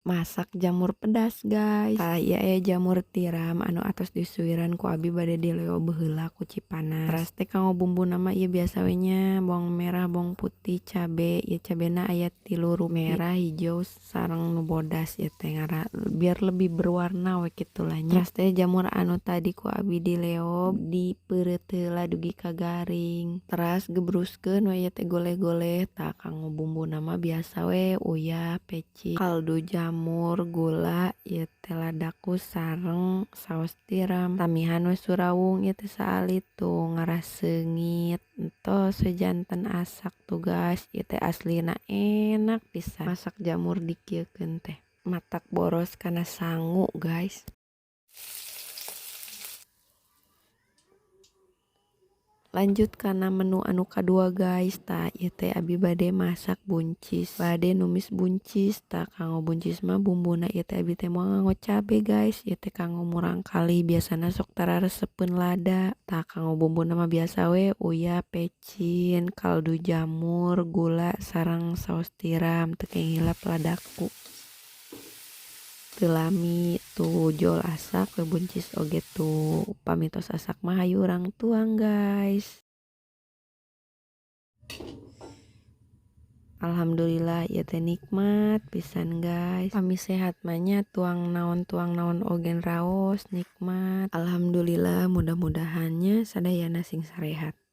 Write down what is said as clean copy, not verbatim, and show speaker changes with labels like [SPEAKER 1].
[SPEAKER 1] Masak jamur pedas, guys. Tah, ieu aya jamur tiram anu atos disuiran ku abi bade dileo baheula ku cipanas. Teras teh kanggo bumbuna mah ieu biasa we nya, bawang merah, bawang putih, cabe. Ieu cabena aya 3 rupi, merah, hijau, sareng nu bodas ieu teh biar lebih berwarna we kitu lah nya. Teras teh jamur anu tadi ku abi dileo dipeureut heula dugi ka garing. Teras gebruskeun we ieu teh goleh-goleh. Tah, kanggo bumbuna mah biasa we, uyah, pecin, kaldu jamur, gula, ieu teh ladaku sareng saos tiram. Tamihan we surawung ieu teh saalit tuh ngarah seungit. Entos we janten asak tuh, guys. Ieu teh aslina enak pisan masak jamur dikieukeun teh. Matak boros kana sangu, guys. Lanjut kana menu anu kadua, guys. Tah, ieu teh abi bade masak buncis, bade numis buncis. Tah, kanggo buncis mah bumbuna ieu teh abi teh moal nganggo cabe, guys. Ieu teh kanggo murangkalih biasana sok tara resepeun lada. Tah, kanggo bumbuna mah biasa we, uyah, pecin, kaldu jamur, gula, sareng saos tiram. Teu kenging hilap ladaku. Teu lami tuh jol asak we buncis oge tuh. Upami tos asak mah hayu urang tuang, guys. Alhamdulillah ieu teh nikmat pisan, guys. Pami sehat mah nya tuang naon oge raos nikmat. Alhamdulillah, mudah-mudahan nya sadayana sing sarehat.